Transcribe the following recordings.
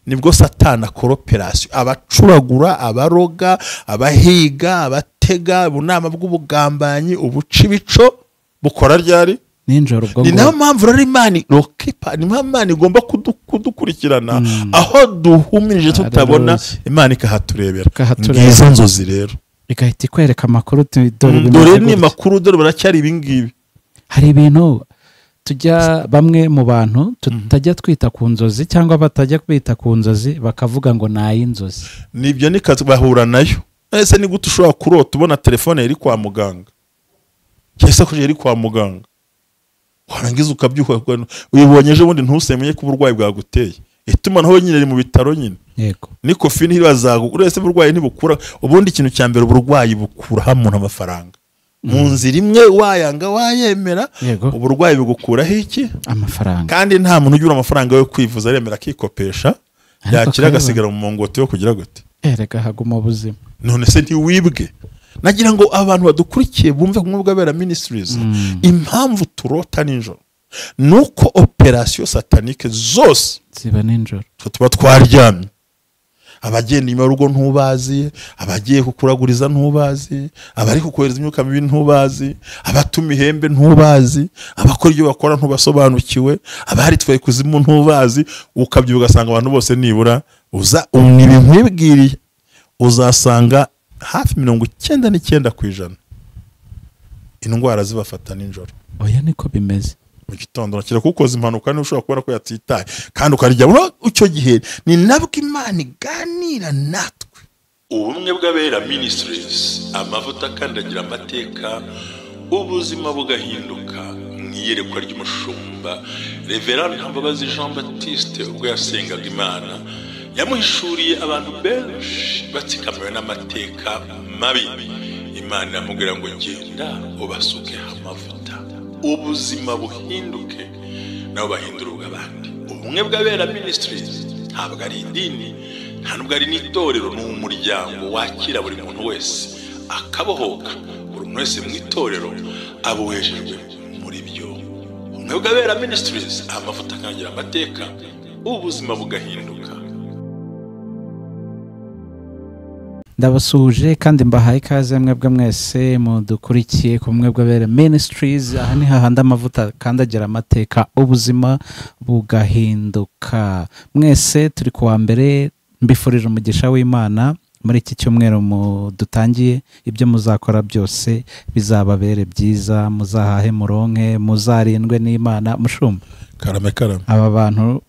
Nibwo Satani akora operasiyo, abacuragura, abaroga, abahiga, abatega, ubunama bw'ubugambanyi, ubuca ibico bukora ryari? Nijoro. Ubwo Ni nayo mpamvu rero Imana rokipa, ni mpamvu Imana igomba kudukurikirana aho duhumirije tutabona, Imana ikahaturebera. Ngizo nzozi rero igahita ikwereka amakuru, dore ni makuru, dore baracyari ibi ngibi. Hari ibintu tujya bamwe mu bantu tutajya twita ku nzozi cyangwa batajya kwita ku nzozi bakavuga ngo nayinzozi. Nibyo nikazi bahura nayo. Ese ni gute ushobora kurota ubona telefone iri kwa muganga? Cyese ko iri kwa muganga, warangiza ukabyuka uyibonye ejo bundi ntusemenye ko uburwayi bwaguteye. Itumanaho nyine iri mu bitaro nyine. Yego. Ni kofi ntibazagu urese uburwayi ntibukura. Ubundi ikintu cya mbere uburwayi bukura umuntu amafaranga. Mu nzira imwe wayanga wayemera, uburwayi bugukuraho iki? Amafaranga. Kandi nta muntu ugira amafaranga yo kwivuza aremera akikopesha, yakira agasigara mu mongoti yo kugira gute? Erega haguma ubuzima. None se ntiwibwe? Nagira ngo abantu badukurikiye bumve ku Bw'Abera Ministries impamvu turota nijoro nuko operasiyo satanike zose ziba nijoro. Tuba twaryamye. Abagenda inyuma y'urugo ntubazi, abagiye kukuraguriza ntubazi, abari kukohereza imyuka mibi ntubazi, abatuma ihembe ntubazi, abakora ibyo bakora ntubasobanukiwe, abaritwaye kuzimu ntubazi. Ukabyuka ugasanga abantu bose nibura uza nibinkwibwiriye, uzasanga hafi 99% indwara zibafata nijoro. Oya niko bimeze. Mu gitondo nakira kukoza impanuka niba ushobora kubona ko yatitaye kandi ukarya. Icyo gihe ni nabwo Imana iganira natwe. Ubumwe bw'Abera Ministries, amavuta akandagira amateka, ubuzima bugahinduka. Mu iyerekwa ry'umushumba Reverend Ntambabazi Jean Baptiste ubwo yasengaga Imana, yamuhishuriye abantu benshi batsikamiwe n'amateka mabi. Imana iramubwira ngo genda ubasuke amavuta, ubuzima buhinduke, nabo bahindura ubw'abandi. Ubumwe bw'Abera Ministries ntabwo ari idini, nta nubwo ari n'itorero, ni umuryango wakira buri muntu wese akabohoka. Buri muntu wese mu itorero abohejejwe muri byo. Ubumwe bw'Abera Ministries, amavuta akangira amateka, ubuzima bugahinduka. Ndabasuhuje kandi mbahaye ikaze mwebwe mwese mudukurikiye ku Bumwe bw'Abera Ministries. Aha ni hahandi amavuta kandagira amateka, ubuzima bugahinduka. Mwese turi kuwa mbere, mbifurije umugisha w'Imana muri iki cyumweru dutangiye. Ibyo muzakora byose bizababere byiza, muzahahe muronke, muzarindwe n'Imana. Mushumba, karame karame, aba bantu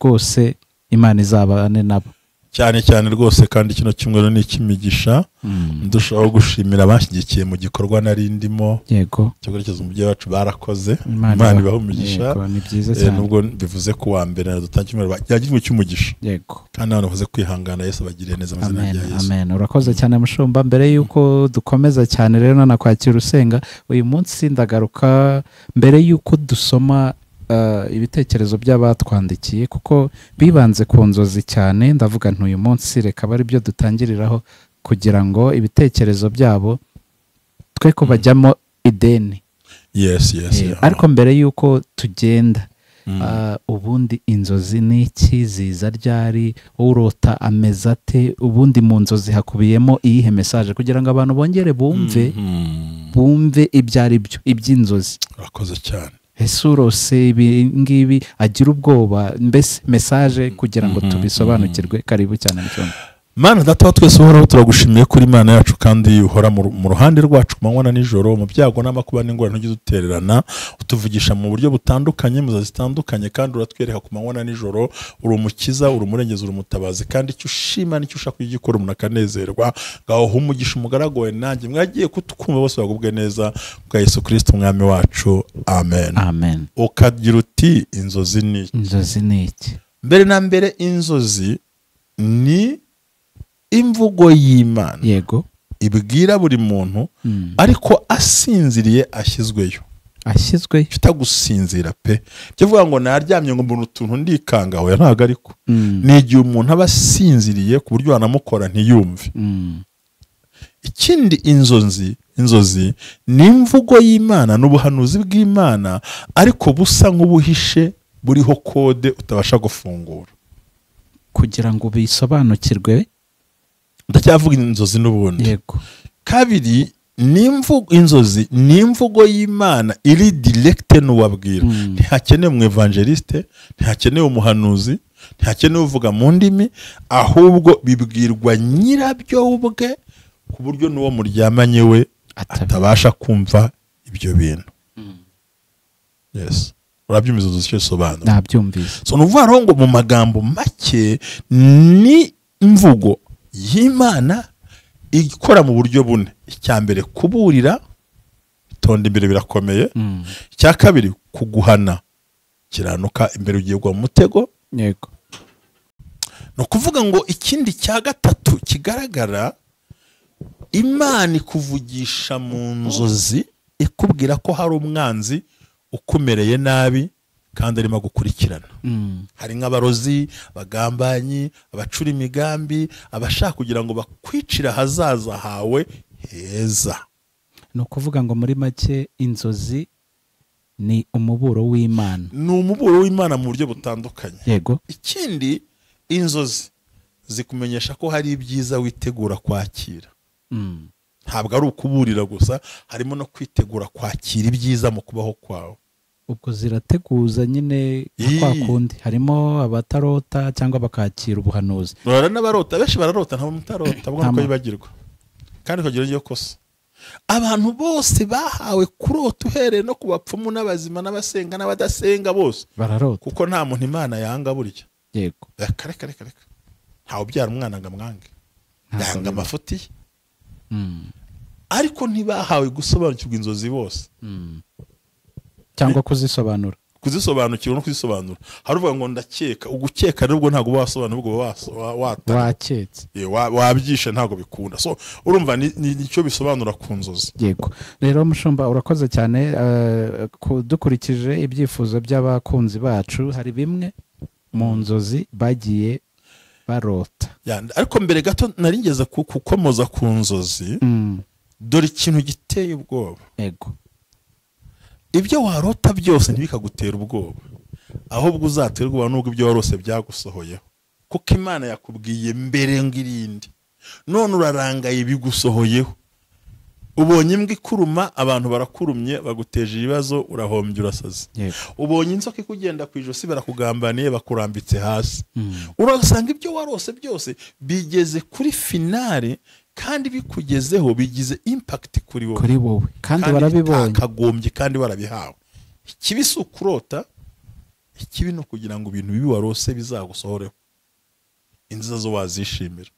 rwose Imana izabane nabo cyane cyane rwose. Kandi kino cyumweru ni ikimigisha. Ndushaho gushimira abashyigikiye mu gikorwa nari ndimo. Yego. Cyo guherekeza umubyeyi wacu barakoze. Imana ibahe umugisha. Ni byiza cyane. Nubwo bivuze ku wa mbere dutangiye cyumweru cyagizwe cy'umugisha. Yego. Kandi abantu bavuze kwihangana, Yesu abagiriye neza mu izina rya Yesu. Amen. Urakoze cyane mushumba. Mbere yuko dukomeza cyane rero nanakwakira usenga uyu munsi, ndagaruka mbere yuko dusoma ibitekerezo by'abatwandikiye kuko bibanze ku nzozi cyane. Ndavuga nti uyu munsi reka bari byo dutangiriraho kugira ngo ibitekerezo byabo twe kubajyamo ideni. Yes, yes. Ariko mbere yuko tugenda, ubundi inzozi ni iki, ziza ryari, urota ameze ate, ubundi mu nzozi hakubiyemo iyihe message kugira ngo abantu bongere bumve bumve ibyo ari byo iby'inzozi. Urakoze cyane. Ese urose ibi ngibi agira ubwoba, mbese message kugira ngo tubisobanukirwe. Karibu cyane mucyumba. Mana data wa twese uhoraho, turagushimiye kuri Imana yacu kandi uhora mu ruhande rwacu ku manywa na nijoro, mu byago n'amakuba n'ingorane ntujye udutererana, utuvugisha mu buryo butandukanye, mu zitandukanye, kandi uratwereka ku manywa na nijoro. Uri umukiza, uri umurengezi, uri umutabazi, kandi icyo ushima nicyo ushaka kugikora umuntu akanezerwa. Ngaho umugisha umugaragu wawe nanjye mwagiye kutwumva bose bagubwe neza bwa Yesu Kristo umwami wacu. Amen. Amen. Ukagira uti inzozi ni iki? Inzozi ni iki? Mbere na mbere inzozi ni imvugo y'Imana. Yego. Ibwira buri muntu, ariko asinziriye ashyizweyo. Ashyizweyo. Kitagusinzira pe. Kivuga ngo naryamye ngo mbona utuntu ndikanga, oya ntago ariko. Ni igihe umuntu aba asinziriye ku buryo wanamukora ntiyumve. Ikindi inzozi ni imvugo y'Imana n'ubuhanuzi bw'Imana, ariko busa nk'ubuhishe buriho kode utabasha gufungura. Kugira ngo bisobanukirwe. Ndacyavuga inzozi n'ubundi. Yego. Kabiri, inzozi ni imvugo y'Imana iri direct n'uwabwira. Ntihakenewe umu evangeliste, ntihakenewe umuhanuzi, ntihakenewe uvuga mu ndimi, ahubwo bibwirwa nyirabyo ubwe, ku buryo n'uwo muryamanye we atabasha kumva ibyo bintu. Yes. Urabyumvise inzozi icyo bisobanura? Nabyumvise. So nuvuga rero ngo mu magambo make ni imvugo y'Imana ikora mu buryo bune. Icya mbere, kuburira, tonda imbere birakomeye. Icya kabiri, kuguhana, kiranuka imbere ugiye kugwa mu mutego. Yego. Ni ukuvuga ngo ikindi cya gatatu kigaragara, Imana ikuvugisha mu nzozi ikubwira ko hari umwanzi ukumereye nabi kandi arimo gukurikirana. Hari nk'abarozi, abagambanyi, abacura imigambi, abashaka kugira ngo bakwicire ahazaza hawe heza. Ni ukuvuga ngo muri make inzozi ni umuburo w'Imana. Ni umuburo w'Imana mu buryo butandukanye. Yego. Ikindi, inzozi zikumenyesha ko hari ibyiza witegura kwakira. Ntabwo ari ukuburira gusa, harimo no kwitegura kwakira ibyiza mu kubaho kwawe. Ubwo zirateguza nyine kwa kundi harimo abatarota cyangwa bakakira ubuhanuzi. Barara n'abarota, benshi bararota, nta mutarota, ubwo nuko yibagirwa. Kandi ukagira iryo kosa. Abantu bose bahawe kurota, uhereye no ku bapfumu n'abazima n'abasenga n'abadasenga bose bararota, kuko nta muntu Imana yanga burya. Yego. Reka reka reka. Ntawe ubyara umwana ngo amwange. Yanga amafuti ye. Ariko ntibahawe gusobanukirwa inzozi bose. Cyangwa kuzisobanura. Kuzisobanukirwa no kuzisobanura. Hari uvuga ngo ndakeka, ugukeka nubwo ntago wasobanura, ubwo waketse. Wabyishe ntago bikunda. So urumva nicyo bisobanura ku nzozi. Yego. Rero mushumba urakoze cyane, dukurikije ibyifuzo by'abakunzi bacu, hari bimwe mu nzozi bagiye barota. Ariko mbere gato naringeze kukomoza ku nzozi. Dore ikintu giteye ubwoba. Yego. Ibyo warota byose ntibikagutera ubwoba, ahubwo uzaterwa n'ubwo ibyo warose byagusohoyeho, kuko Imana yakubwiye mbere ngo irinde, none urarangaye bigusohoyeho. Ubonye imbwa ikuruma, abantu barakurumye, baguteje ibibazo, urahombye, urasaze. Ubonye inzoka ikugenda ku ijosi, barakugambaniye, bakurambitse hasi. Urasanga ibyo warose byose bigeze kuri finale, kandi bikugezeho bigize impact kuri wowe. Kuri wowe. Kandi warabibonye. Kagombye kandi warabihawe. Ikibi si ukurota, ikibi no kugira ngo ibintu bibi warose bizagusohoreho. Inziza zo wazishimira.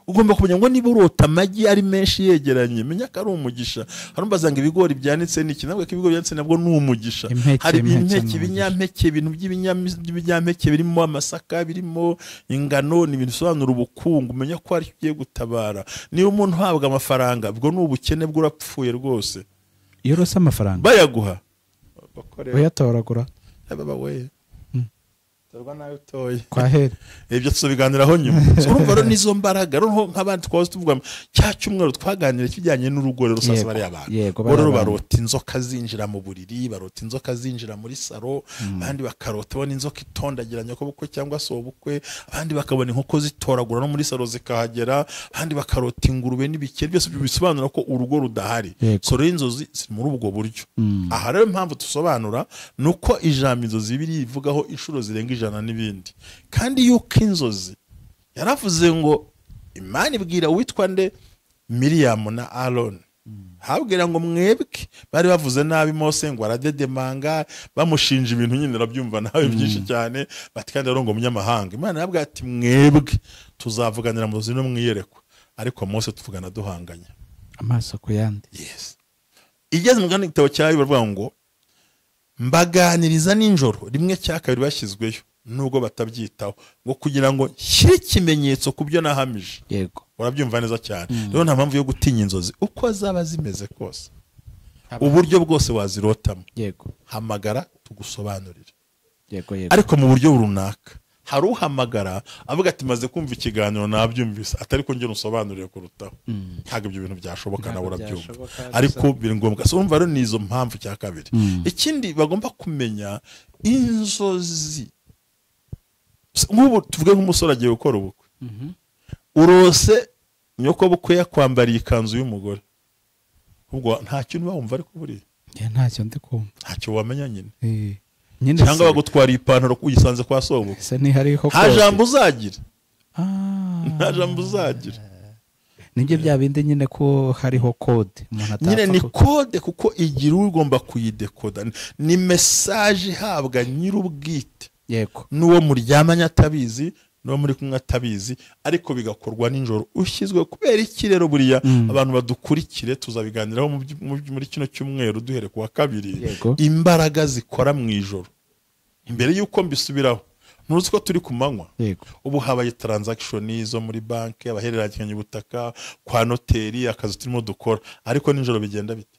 Ugomba kumenya ngo niba urota amagi ari menshi yegeranye, menya ko ari umugisha. Hari umbaza ngo ibigori byanitse niki, nabwo ko ibigori byanitse nabwo ni umugisha. Hari impeke, ibinyampeke, ibintu by'ibinyampeke birimo amasaka, birimo ingano, ni ibintu bisobanura ubukungu. Menya ko ari ugiye gutabara. Niba umuntu uhabwa amafaranga, ubwo ni ubukene bw'urapfuye rwose. Iyo urose amafaranga bayaguha, uyatoragura. Baba we. Torwa nayo utoye. Kwa heri. Ibyo tubiganiraho nyuma. Urumva rero nizo mbaraga rero nk'abandi twaje tuvuga cya cyumweru twaganira kijyanye n'urugo rero sasa bari abantu. Rero barota inzoka zinjira mu buriri, barota inzoka zinjira muri saro, abandi bakarota bona inzoka itondagira nyoko bukwe cyangwa so bukwe, abandi bakabona inkoko zitoragura no muri saro zikahagera, abandi bakarota ingurube n'ibikeri, byose bisobanura ko urugo rudahari. So rero inzozi ziri muri ubwo buryo. Aha rero impamvu tusobanura nuko ijambo inzozi biri ivugaho inshuro zirenga ijana n'ibindi. Kandi yuko inzozi yaravuze ngo Imana ibwira uwitwa nde Miriam na Aaron, habwira ngo mwebwe bari bavuze nabi Mose ngo aradedemanga, bamushinja ibintu nyine urabyumva nawe byinshi cyane, bati kandi arongo umunyamahanga. Imana yabwira ati mwebwe tuzavuganira mu nzozi no mwiyerekwa, ariko Mose tuvugana duhanganye amaso ku yandi. Yes. Igeze mu gitabo cya Bibiliya bavuga ngo mbaganiriza ninjoro rimwe cya kabiri bashyizweyo nubwo batabyitaho, ngo kugira ngo nshyire ikimenyetso ku byo nahamije. Yego. Urabyumva neza cyane. Rero nta mpamvu yo gutinya inzozi uko zaba zimeze kose, uburyo bwose wazirotamo. Yego. Hamagara tugusobanurire. Yego yego. Ariko mu buryo runaka hari uhamagara avuga ati maze kumva ikiganiro nabyumvise, atari ko ngira usobanurire kurutaho. Ntabwo ibyo bintu byashoboka, nawe urabyumva. Ariko biri ngombwa. So urumva rero nizo mpamvu cya kabiri. Ikindi bagomba kumenya, inzozi Nk'ubu tuvuge nk'umusore agiye gukora ubukwe, urose nyoko bukwe yakwambariye ikanzu y'umugore, ubwo nta kintu wumva ariko buriya ntacyo ndi kumva, ntacyo wamenya nyine. Cyangwa bagutwara ipantaro uyisanze kwa sobukwe, nta jambo uzagira, nta jambo uzagira. Nibyo bya bindi nyine ko hariho code umuntu atapfa nyine, ni code kuko igira ugomba kuyidekoda, ni message ihabwa nyir'ubwite. Yego, n'uwo muryamanye atabizi, n'uwo muri kumwe atabizi, ariko bigakorwa nijoro ushyizwe. Kubera iki rero buriya abantu badukurikire, tuzabiganiraho muri kino cyumweru duhere kuwa kabiri, imbaraga zikora mu ijoro. Imbere y'uko mbisubiraho, ntuzi ko turi ku manywa, ubu habaye transaction zo muri banki, abahererekanya ubutaka kwa noteri, akazi turimo dukora, ariko nijoro bigenda bite?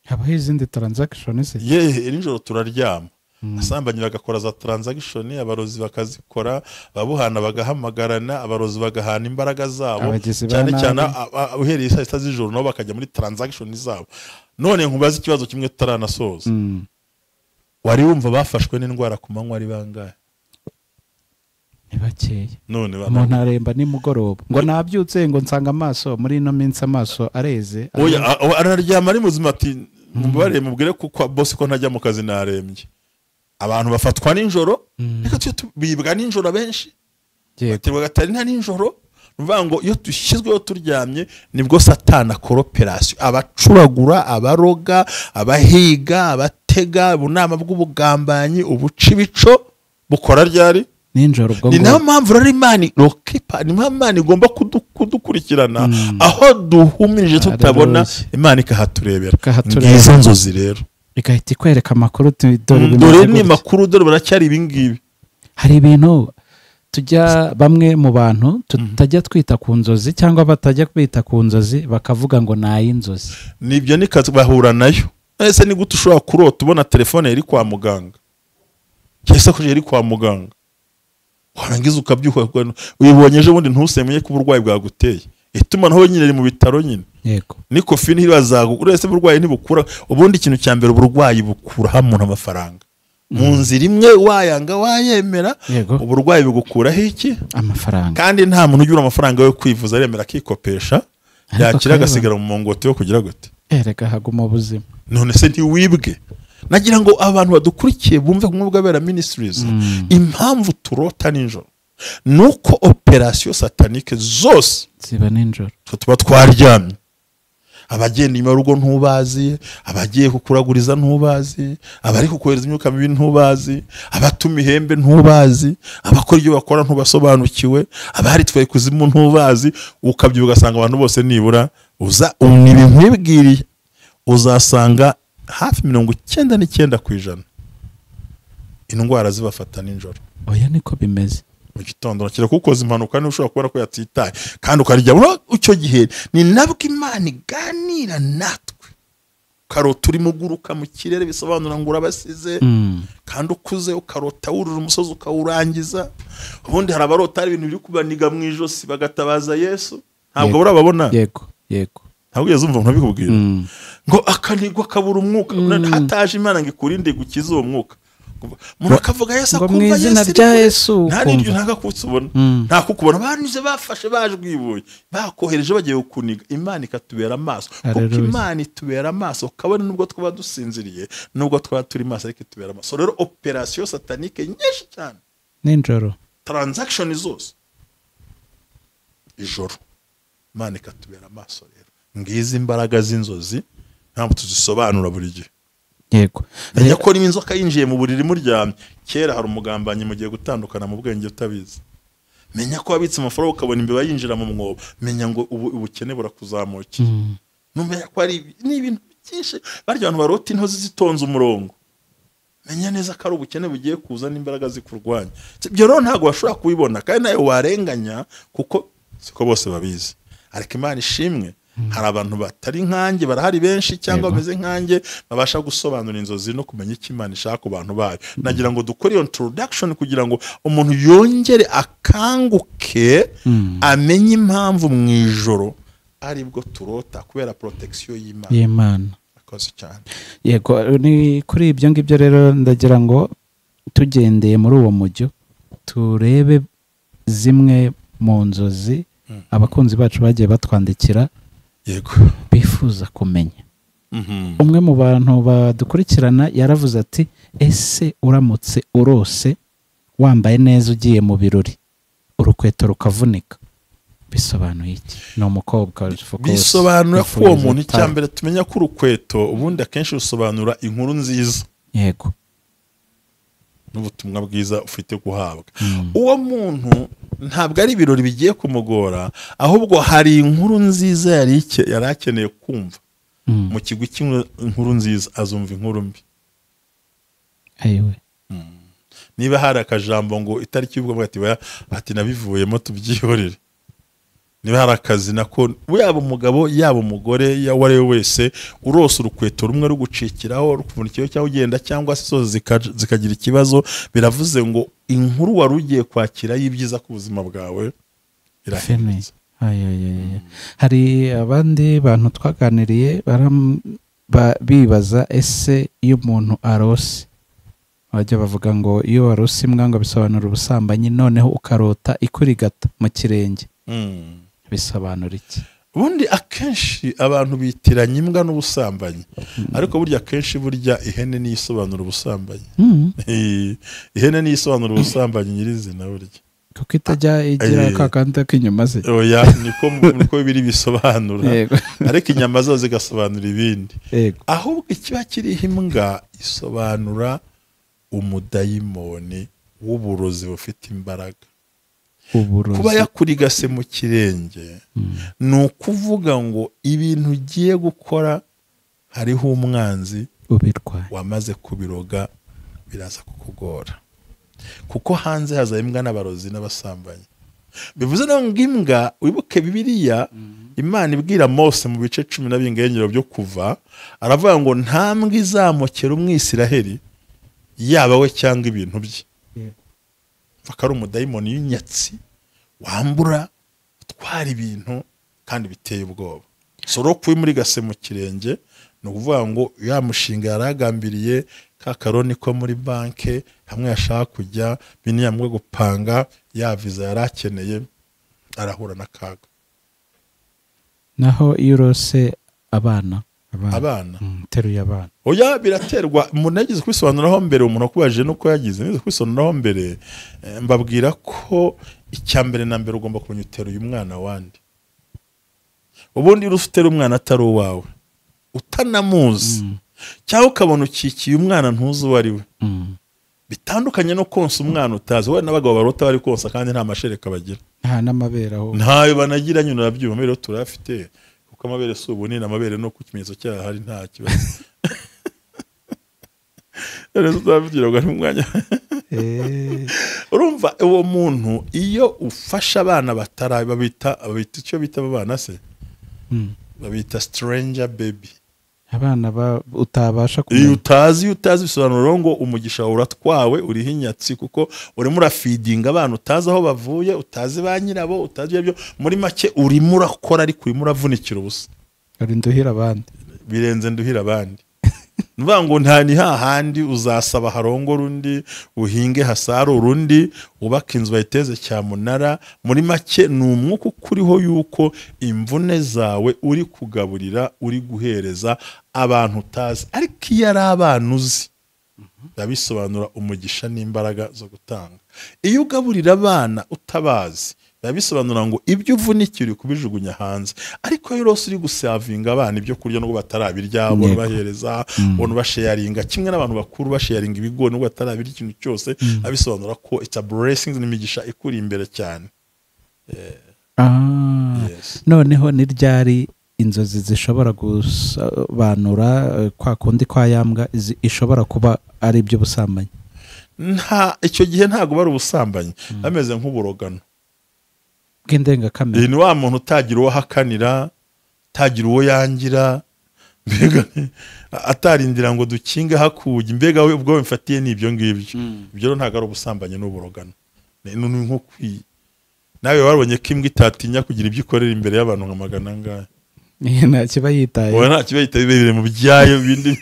Habaho izindi transaction se? Yehe, nijoro turaryama, asambanyi bagakora za transaction, abarozi bakazikora, babuhana bagahamagarana, abarozi bagahana imbaraga zabo, cyane cyane uhereye saa sita z'ijoro nabo bakajya muri transaction zabo. None nkubaza ikibazo kimwe tutaranasoza, wari wumva bafashwe n'indwara ku manywa ari bangahe? Ni bakeya. None umuntu aremba nimugoroba ngo nabyutse ngo nsanga amaso muri ino minsi amaso areze. Oya, araryama ari muzima ati mubare mubwire ko boss ko ntajya mu kazi narembye. Abantu bafatwa nijoro, reka tubibwa nijoro benshi, baterwa gatari nta nijoro. Nuvuga ngo iyo dushyizweho turyamye nibwo Satani akora operation, abacuragura, abaroga, abahiga, abatega, ubunama bw'ubugambanyi, ubuca ibico bukora ryari? Nijoro. Ubwo ni nayo mpamvu rero Imana rokipa, ni mpamvu Imana igomba kudukurikirana aho duhumirije tutabona, Imana ikahaturebera. Ngizo nzozi rero igahita ikwereka amakuru, dore ni makuru, dore baracyari ibingibi. Hari ibintu tujya bamwe mu bantu tutajya twita ku nzozi, cyangwa batajya kwita ku nzozi bakavuga ngo nayi inzozi. Nibyo nikazi bahura nayo. Ese ni gute ushobora kurota ubona telefone iri kwa muganga, cyese ko iri kwa muganga, warangiza ukabyuka uyibonye ejo bundi ntusemenye ko uburwayi bwaguteye, itumanaho nyine iri mu bitaro nyine. Yego, ni kofi ntibazagu urese uburwayi ntibukura. Ubundi ikintu cya mbere uburwayi bukuraho umuntu amafaranga mu nzira imwe, wayanga wayemera, uburwayi bugukuraho iki? Amafaranga. Kandi nta muntu ugira amafaranga yo kwivuza aremera akikopesha, yakira agasigara mu mongoti yo kugira gute, erega haguma ubuzima. None se ntiwibwe? Nagira ngo abantu badukurikiye bumve kumwe bw'Abera Ministries impamvu turota nijoro nuko operation satanike zose ziba nijoro, tuba twaryamye. Abagenda inyuma y'urugo ntubazi, abagiye kukuraguriza ntubazi, abari kukohereza imyuka mibi ntubazi, abatuma ihembe ntubazi, abakora ibyo bakora ntubasobanukiwe, abaritwaye kuzimu ntubazi. Ukabyuka ugasanga abantu bose nibura uza nibinkwibwiriye, uzasanga hafi 99% indwara zibafata nijoro. Oya, niko bimeze. Mu gitondo nakira kukoza impanuka niba ushobora kubona ko yatitaye, kandi ukaryama. Icyo gihe ni nabwo Imana iganira natwe. Ukarota urimo uguruka mu kirere, bisobanura ngo urabasize, kandi ukuze ukarota wurura umusozi ukawurangiza. Ubundi hari abarota hari ibintu biri kubaniga mu ijosi bagatabaza Yesu. Ntabwo urababona? Yego, yego. Ntabwo yazumva ntabikubwira ngo akanigwa akabura umwuka, hataje Imana ngo ikurinde gukiza uwo mwuka. Umuntu akavuga Yesu akumva Yesu rya Yesu, nta n'iryo ntagakutse ubona, nta kukubona. Banyuze bafashe bajwibuye bakohereje bagiye kukuniga. Imana ikatubera amaso, kuko Imana itubera amaso kabone nubwo twaba dusinziriye, nubwo twaba turi maso, ariko itubera amaso. Rero operation satanike nyinshi cyane nijoro, transaction zose ijoro, Imana ikatubera amaso. Rero ngizi imbaraga z'inzozi ntabwo tuzisobanura buri gihe. Yego, menya ko n'inzoka yinjiye mu buriri muryamye. Kera hari umugambanyi mugiye gutandukana mu bwenge utabizi. Menya ko wabitse amafaranga ukabona imbeba yinjira mu mwobo, menya ngo ubukene burakuzamukiye. Numenya ko ari n'ibintu byinshi barya abantu barota intozi zitonze umurongo, menya neza ko ari ubukene bugiye kuza n'imbaraga zikurwanya. Ibyo rero ntabwo washobora kubibona, kandi nawe warenganya kuko siko bose babizi. Ariko Imana ishimwe, hari abantu batari nkanjye barahari benshi, cyangwa bameze nkanjye, babasha gusobanura inzozi no kumenya icyo Imana ishaka ku bantu bayo. Nagira ngo dukore iyo introduction kugira ngo umuntu yongere akanguke, amenye impamvu mu ijoro aribwo turota, kubera protection y'Imana. Akoze cyane. Yego, ni kuri ibyo ngibyo rero ndagira ngo tugendeye muri uwo mujyo, Turebe zimwe mu nzozi abakunzi bacu bagiye batwandikira, yego, bifuza kumenya. Umwe mu bantu badukurikirana yaravuze ati ese uramutse urose wambaye neza ugiye mu birori urukweto rukavunika bisobanuye iki? Ni umukobwa. Bisobanura ko uwo muntu, icya mbere tumenya ko urukweto ubundi akenshi rusobanura inkuru nziza, yego, n'ubutumwa bwiza ufite guhabwa. Uwo muntu ntabwo ari ibirori bigiye kumugora, ahubwo hari inkuru nziza yari akeneye kumva. Mu kigwi cy'inkuru nziza azumva inkuru mbi. Ayiwe. Niba hari akajambo ngo itariki y'ubwo ati ati nabivuyemo tubyihorere. Niba hari akazi nako, yaba umugabo yaba umugore uwo ari we wese, urose urukweto rumwe rugucikiraho rukuvunikiyeho cyangwa ugenda cyangwa se zikagira ikibazo, biravuze ngo inkuru wari ugiye kwakira y'ibyiza ku buzima bwawe irahindutse. Hari abandi bantu twaganiriye bibaza ese iyo umuntu arose, bajya bavuga ngo iyo warose imbwa ngo bisobanura ubusambanyi, noneho ukarota ikurigata mu kirenge bisobanura iki? Ubundi akenshi abantu bitiranya imbwa n'ubusambanyi, ariko burya akenshi burya ihene niyo isobanura ubusambanyi. Ihene niyo isobanura ubusambanyi nyirizina burya, kuko itajya igira ka kandi k'inyuma ze. Oya, niko biri bisobanura, ariko inyama zo zigasobanura ibindi. Ahubwo ikiba kiriho imbwa isobanura umudayimoni w'uburozi bufite imbaraga. Kuba yakurigase mu kirenge ni ukuvuga ngo ibintu ugiye gukora hariho umwanzi wamaze kubiroga, biraza kukugora, kuko hanze haza imbwa n'abarozi n'abasambanyi. Bivuze ngo imbwa, wibuke Bibiliya Imana ibwira Mose mu bice 17 byo kuva, aravuga ngo nta mbwa izamokera umwisiraheli yaba we cyangwa ibintu bye. Akari umudayimoni y'inyatsi wambura utwara ibintu kandi biteye ubwoba. Soro kuba muri gase mu kirenge ni ukuvuga ngo ya mushinga yaragambiriye ka karoni ko muri banke hamwe yashaka kujya biniyamwe gupanga ya visa yarakeneye, arahura n'akaga. Naho iyo urose abana teruye abana, oya biraterwa. Umuntu yagize kwisobanuraho mbere, umuntu akubaje nuko yagize neza kwisobanuraho mbere, mbabwira ko icya mbere na mbere ugomba kumenya uteruye umwana wandi. Ubundi iyo utera umwana atari uwawe utanamuzi, cyangwa ukabona ukikiye umwana ntuzi uwo ari we, bitandukanye no konsa umwana utazi. Wowe n'abagabo barota bari konsa kandi nta mashereka bagira, nta n'amabere aho ntayo banagira, nyine urabyumva amabere turayafite, kuko amabere si ubunini, amabere no ku kimenyetso cyaho hari nta kibazo. Rero tuzavugira ngo ari umwanya. Urumva uwo muntu iyo ufasha abana batari babita icyo bita abana se, babita stranger baby, abana utabasha kumenya. Iyo utazi bisobanura ngo umugisha uratwawe, uriho inyatsi, kuko urimo urafidinga abana utazi aho bavuye, utazi ba nyirabo, utazi ibyo. Muri make urimo urakora ariko urimo uravunikira ubusa, uri nduhira abandi, birenze nduhira abandi. Nuvuga ngo nta ni hahandi uzasaba harongora undi, uhinge hasarura undi, ubaka inzu bayiteze cyamunara. Muri make ni umwuka ukuriho yuko imvune zawe uri kugaburira, uri guhereza abantu utazi. Ariko iyo ari abana uzi, bisobanura umugisha n'imbaraga zo gutanga. Iyo ugaburira abana utabazi, bisobanura ngo ibyo uvunikira uri kubijugunya hanze. Ariko iyo rose uri gusavinga abana ibyo kurya nubwo batarabirya, ubona bahereza, ubona basharinga kimwe n'abantu bakuru basharinga ibigori nubwo batarabirya ikintu cyose, abisobanura ko it's a blessing, n'imigisha ikuri imbere cyane. Noneho ni ryari inzozi zishobora gusobanura kwa kundi kwa yambwa ishobora kuba ari ibyo busambanyi? Nta icyo gihe ntago bari ubusambanyi, bameze nk'uburogano bw'indengakamere. Ni wa muntu utagira uwo ahakanira, utagira uwo yangira, mbega atarindira ngo dukinge hakuye, mbega we ubwo mfatiye ni ibyo ngibyo. Ibyo ntago ari ubusambanyi n'uburogano, ni nko kwi nawe warabonye ko imbwa itatinya kugira ibyo ikorera imbere y'abantu nka magana angahe. Nta kiba yitaye. Oya, nta kiba yitaye, bibere mu byayo bindi.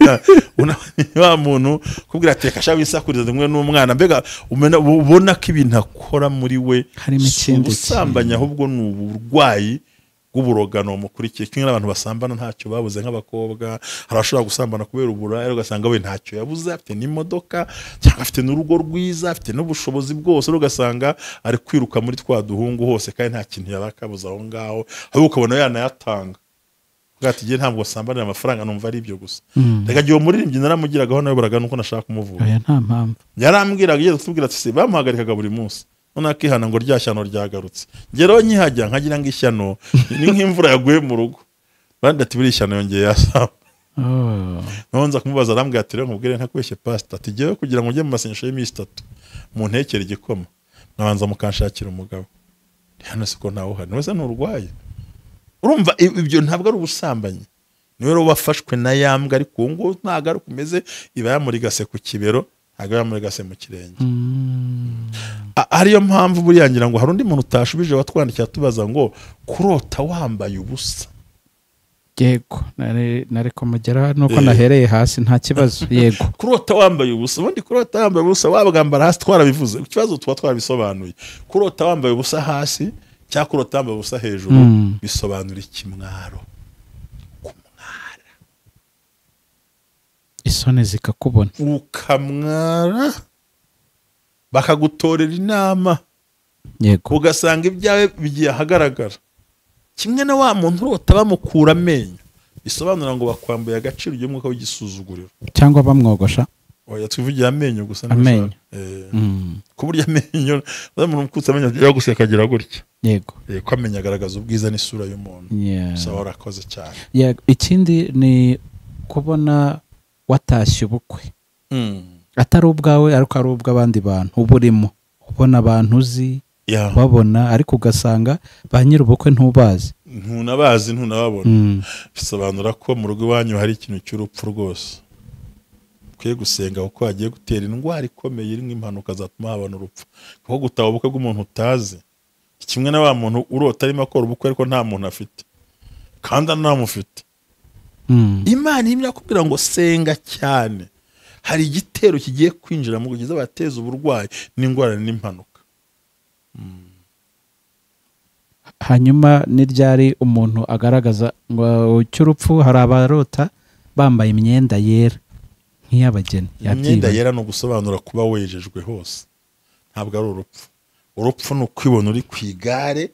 Wa muntu kubwira ati reka shaka wisakuriza rimwe n'umwana, mbega ubona ko ibintu akora muri we harimo ikindi ubusambanyi, ahubwo ni uburwayi bw'uburogano mukurikiye. Kimwe n'abantu basambana ntacyo babuze, nk'abakobwa hari abashobora gusambana kubera uburaya, ugasanga we ntacyo yabuze, afite n'imodoka cyangwa afite n'urugo rwiza, afite n'ubushobozi bwose, ugasanga ari kwiruka muri twa duhungu hose kandi nta kintu yaba akabuze aho ngaho, ahubwo ukabona yanayatanga. Ati ngiye ntabwo basambanira amafaranga, numva ari ibyo gusa. Reka gihe umuririmbyi naramugiragaho nayoboraga nuko nashaka kumuvuga. Oya, nta mpamvu. Yarambwiraga, yigeze kutubwira ati se bamuhagarikaga buri munsi, none akihana ngo rya shyano ryagarutse. Ngeraho nkihajya nkagira ngo ishyano ni nk'imvura yaguye mu rugo, bandi ati buriya ishyano yongeye yasamba. Noneho nza kumubaza, arambwira ati rero nkubwire ntakubeshye pastor, ati jyewe kugira ngo ujye mu masengesho y'iminsi 3 muntekere igikoma mwabanza mukanshakira umugabo. Hano siko ntawe uhari, wese nturwaye. Urumva ibyo ntabwo ari ubusambanyi, niwe rero wafashwe na yambwa, ariko uwo nguwo ntabwo ari kumeze, iba yamurigase ku kibero, ntabwo yamurigase mu kirenge. Ariyo mpamvu buriya ngira ngo hari undi muntu utashubije watwandikiye atubaza ngo kurota wambaye ubusa. Yego, nari kumugera nuko nahereye hasi, nta kibazo. Yego, kurota wambaye ubusa, ubundi kurota wambaye ubusa wabwambara hasi twarabivuze, ikibazo tuba twarabisobanuye. Kurota wambaye ubusa hasi cyangwa kurota wambaye ubusa hejuru bisobanura ikimwaro, kumwara, isoni zikakubona, ukamwara bakagutorera inama. Yego, ugasanga ibyawe bigiye ahagaragara. Kimwe na wa muntu urota bamukura amenyo, bisobanura ngo bakwambuye agaciro y'umwuka w'igisuzuguriro, cyangwa bamwogosha. Oya, twivugira amenyo gusa. Amenyo. Ku buryo amenyo, umuntu ukutse amenyo yaguseka akagira gutya. Yego. Ko amenyo agaragaza ubwiza n'isura y'umuntu. Sawa, urakoze cyane. Yego, ikindi ni kubona watashye ubukwe. Atari ubwawe ariko ari ubw'abandi bantu uburimo, ubona abantu uzi babona, ariko ugasanga ba nyir'ubukwe ntubazi, ntunabazi, ntunababona. Bisobanura ko mu rugo iwanyu hari ikintu cy'urupfu rwose. Ukwiye gusenga kuko hagiye gutera indwara ikomeye irimo impanuka zatuma habona urupfu. Kuko gutaha ubukwe bw'umuntu utazi, kimwe na wa muntu urota arimo akora ubukwe ariko nta muntu afite kandi anamufite. Imana irimo irakubwira ngo senga cyane, hari igitero kigiye kwinjira mu kugeza bateza uburwayi n'ingorane n'impanuka. Hanyuma ni ryari umuntu agaragaza ngo cy'urupfu? Hari abarota bambaye imyenda yera nk'iy'abageni. Imyenda yera ni ugusobanura kuba wejejwe hose, ntabwo ari urupfu. Urupfu ni ukwibona uri ku igare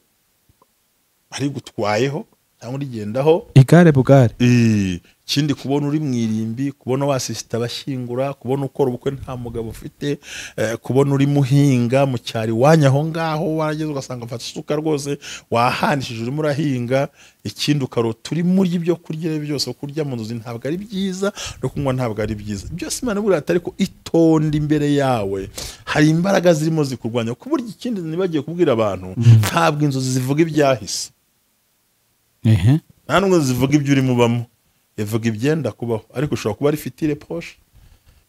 ari gutwayeho cyangwa urigendaho, igare bugare. Ikindi kubona uri mu irimbi, kubona wasisita abashyingura, kubona ukora ubukwe nta mugabo ufite, kubona uri muhinga mu cyari wanya aho ngaho warageze ugasanga afata isuka rwose wahanishije urimo urahinga. Ikindi ukarota uri muri ibyo kurya byose, kurya mu nzu ntabwo ari byiza, no kunywa ntabwo ari byiza. Byose Imana ibura ati ariko itonde, imbere yawe hari imbaraga zirimo zikurwanya. Ku buryo ikindi nibagiye kubwira abantu, ntabwo inzozi zivuga ibyahise. Nta nubwo zivuga ibyo urimo ubamo, ivuga ibyenda kubaho, ariko ushobora kuba ari fitire poshe,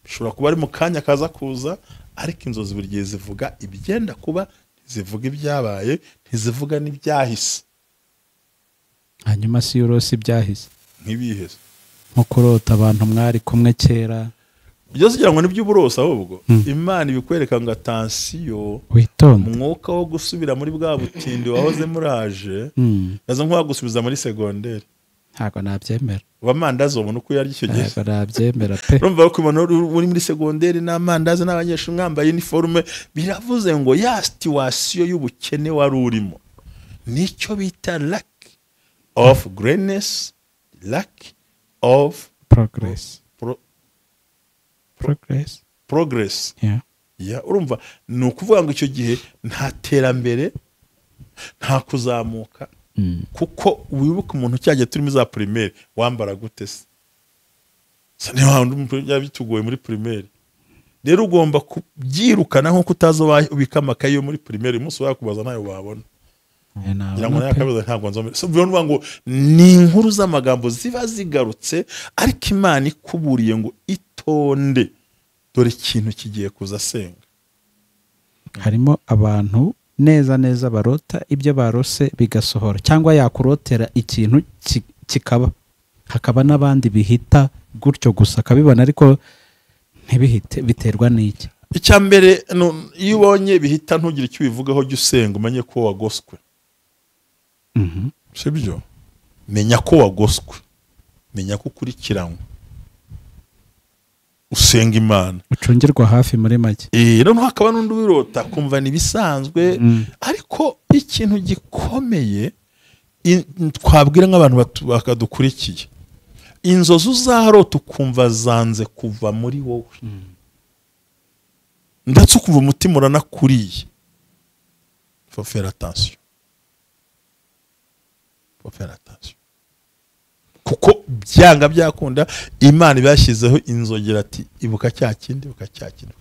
bishobora kuba ari mu kanya kaza kuza, ariko inzozi buri gihe zivuga ibyenda kuba, ntizivuga ibyabaye, ntizivuga n'ibyahise. Hanyuma si urose ibyahise nk'ibihese, nko kurota abantu mwari kumwe kera, byose kugira ngo nibyo uburose, ahubwo Imana ibikwereka ngo atansiyo, witonde, umwuka wo gusubira muri bwa butindi wahoze muraje, nazo nk'uwagusubiza muri segonderi. Ntabwo nabyemera. Amandazi ubona uko yarya icyo gihe. Ntabwo nabyemera pe. Urumva ko ubona uri muri segonderi n'amandazi n'abanyeshuri mwambaye uniforme, biravuze ngo ya situation y'ubukene wari urimo, nicyo bita lack of greatness, lack of progress. Progress. Yeah. Urumva ni ukuvuga ngo icyo gihe nta terambere, nta kuzamuka. Kuko wibuka umuntu cyagiye turimo za primaire wambara gute se? Niba bitugoye muri primaire, rero ugomba kubyirukana nkuko utazi ubika amakaye yo muri primaire, umunsi wakubaza nayo wabona. Ngira ngo nakabaza ntabwo nzomera. So bivuga ngo ni inkuru z'amagambo ziba zigarutse, ariko Imana ikuburiye ngo itonde, dore ikintu kigiye kuza, senga. Harimo abantu neza neza barota ibyo barose bigasohora, cyangwa yakurotera ikintu kikaba, hakaba n'abandi bihita gutyo gusa akabibona ariko ntibihite, biterwa n'iki? Icya mbere, iyo ubonye bihita ntugire icyo ubivugaho, jya usenga umenye ko wagoswe. Sibyo? Menya ko wagoswe, menya ko ukurikiranywe, usenga Imana, ucungirwa hafi muri make. Noneho hakaba n'undi ubirota kumva ni ibisanzwe. Ariko ikintu gikomeye twabwira nk'abantu bakadukurikiye, inzozi uzarota ukumva zanze kuva muri wowe, ndetse ukumva umutima uranakuriye, faut faire attention, faut faire attention, kuko byanga byakunda Imana ibashyizeho inzogera ati ibuka cya kindi, ibuka cya kindi.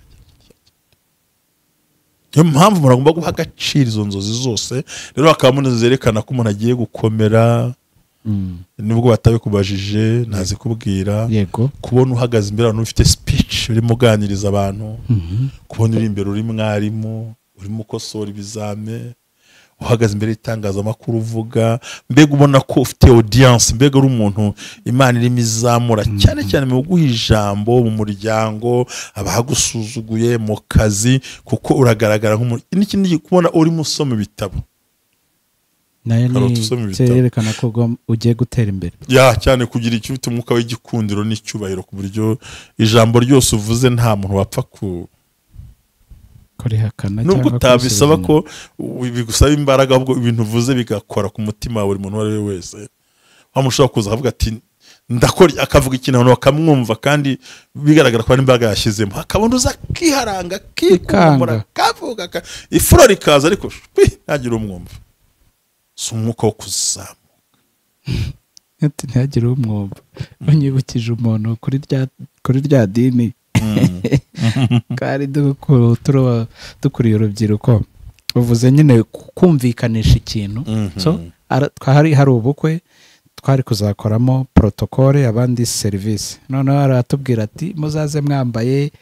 Niyo mpamvu umuntu agomba guha agaciro izo nzozi zose. Rero hakabamo inzozi zerekana ko umuntu agiye gukomera, nubwo batabikubajije ntazikubwira. Yego. Kubona uhagaze imbere abantu ufite speech urimo uganiriza abantu, kubona uri imbere uri mwarimu urimo ukosora ibizame, uhagaze imbere y'itangazamakuru uvuga, mbega ubona ko ufite audience, mbega uri umuntu Imana irimo izamura, cyane cyane mu guha ijambo mu muryango, abagusuzuguye mu kazi, kuko uragaragara nk'umuntu. N'ikindi, kubona urimo usoma ibitabo, nayo ni cyerekana ko ugiye gutera imbere. Ya cyane, kugira icyo ufite umwuka w'igikundiro n'icyubahiro, ku buryo ijambo ryose uvuze nta muntu wapfa ku kurihakana, nubwo utabisaba ko bigusaba imbaraga, ahubwo ibintu uvuze bigakora ku mutima wa buri muntu uwo ari we wese. Wamushobora kuza akavuga ati ndakora, akavuga ikintu abantu bakamwumva kandi bigaragara ko ari imbaraga yashyizemo. Hakabona uza akiharanga, akikumbura, akavuga, ifuro rikaza, ariko ntagire umwumva. Si umwuka wo kuzamuka. Ntihagire umwumva. Unyibukije umuntu kuri rya dini kari dukuriye urubyiruko, uvuze nyine kumvikanisha ikintu. So hari ubukwe twari kuzakoramo protokole, abandi serivisi. Noneho aratubwira ati muzaze mwambaye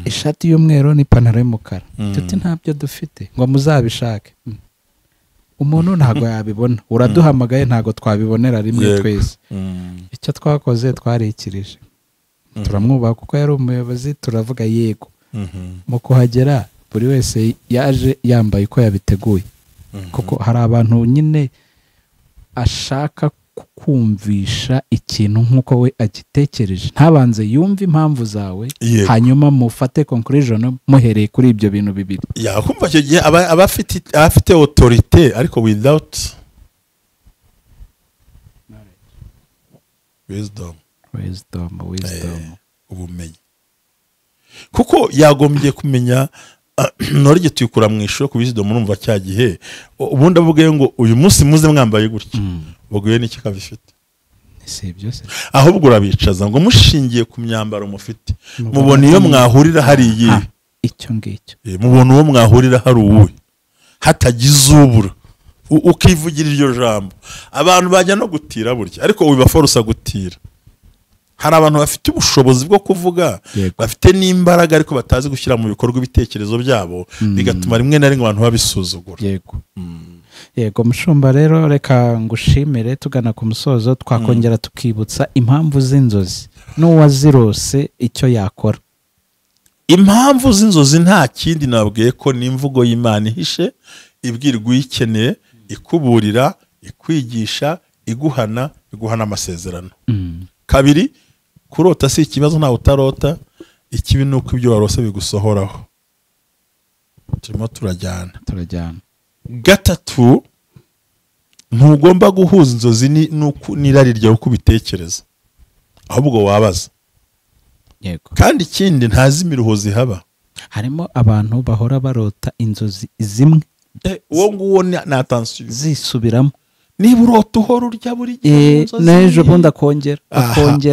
ishati y'umweru n'ipantaro y'umukara. Tuti ntabyo dufite, ngo muzabishake. Umuntu ntago yabibona, uraduhamagaye ntago twabibonera rimwe twese. Icyo twakoze twarikirije, turamwubaha kuko yari umuyobozi, turavuga yego. Mu kuhagera buri wese yaje yambaye uko yabiteguye, kuko hari abantu nyine ashaka kukumvisha ikintu nk'uko we agitekereje, ntabanze yumve impamvu zawe, hanyuma mufate conclusion muhereye kuri ibyo bintu bibiri. Yakumva icyo gihe aba afite autorité, ariko without wisdom. Wisdom, ubumenyi. Kuko yagombye kumenya norige tuyikura mu ishuri ku wisdom, urumva cya gihe ubundi avuge ngo uyu munsi muze mwambaye gutya, buguye n'iki kabifite? Si ibyo se. Ahubwo urabicaza ngo mushingiye ku myambaro mufite, mubona iyo mwahurira hari iyi icyo ngicyo, mubona uwo mwahurira hari uwuhe, hatagize ubura, ukivugira iryo jambo. Abantu bajya no gutira burya, ariko wibaforosa gutira. Hari abantu bafite ubushobozi bwo kuvuga, bafite n'imbaraga, ariko batazi gushyira mu bikorwa ibitekerezo byabo, bigatuma rimwe na rimwe abantu babisuzugura. Yego. Yego mushumba, rero reka ngushimire. Tugana ku musozo, twakongera tukibutsa impamvu z'inzozi n'uwazirose icyo yakora. Impamvu z'inzozi nta kindi nabwiye ko ni imvugo y'Imana ihishe, ibwirwa uyikeneye, ikuburira, ikwigisha, iguhana, iguhana amasezerano. Kabiri, kurota si ikibazo, ntawe utarota, ikibi ni uko ibyo warose bigusohoraho. Turimo turajyana. Gatatu, ntugomba guhuza inzozi n'irari ryawe uko ubitekereza, ahubwo wabaza. Yego. Kandi ikindi, ntazi imiruho zihaba. Harimo abantu bahora barota inzozi zimwe, uwo nguwo ni attention, zisubiramo. Niba urota uhora urya buri gihe n'ejo bundi akongera,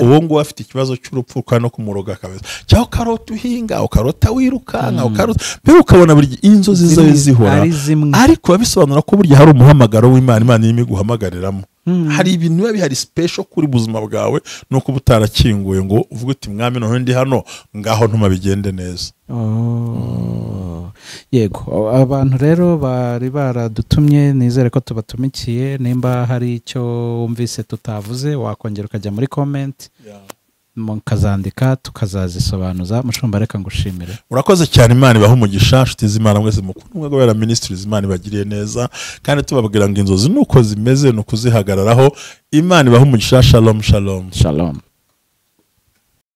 uwo nguwo afite ikibazo cy'urupfu kandi no kumuroga kabeza. Cyangwa ukarota uhinga, ukarota wirukanka, ukarota mbere ukabona buri gihe inzozi zawe zihora, ariko bisobanura ko burya hari umuhamagaro w'Imana, Imana irimo iguhamagariramo. Hari ibintu biba bihari special kuri buzima bwawe, nuko uba utarakinguye ngo uvuge uti mwami noneho ndi hano, ngaho ntuma bigende neza. Yego, abantu rero bari baradutumye, nizere ko tubatumikiye. Nimba hari icyo wumvise tutavuze, wakongera ukajya muri comment mukazandika, tukazazisobanuza. Mushumba, reka ngushimire. Urakoze cyane, Imana ibahe umugisha. Nshuti z'Imana mwese mukunda Ubumwe bw'Abera Ministries, Imana ibagiriye neza, kandi tubabwira ngo inzozi nuko zimeze ni ukuzihagararaho. Imana ibahe umugisha. Shalom, shalom. Shalom.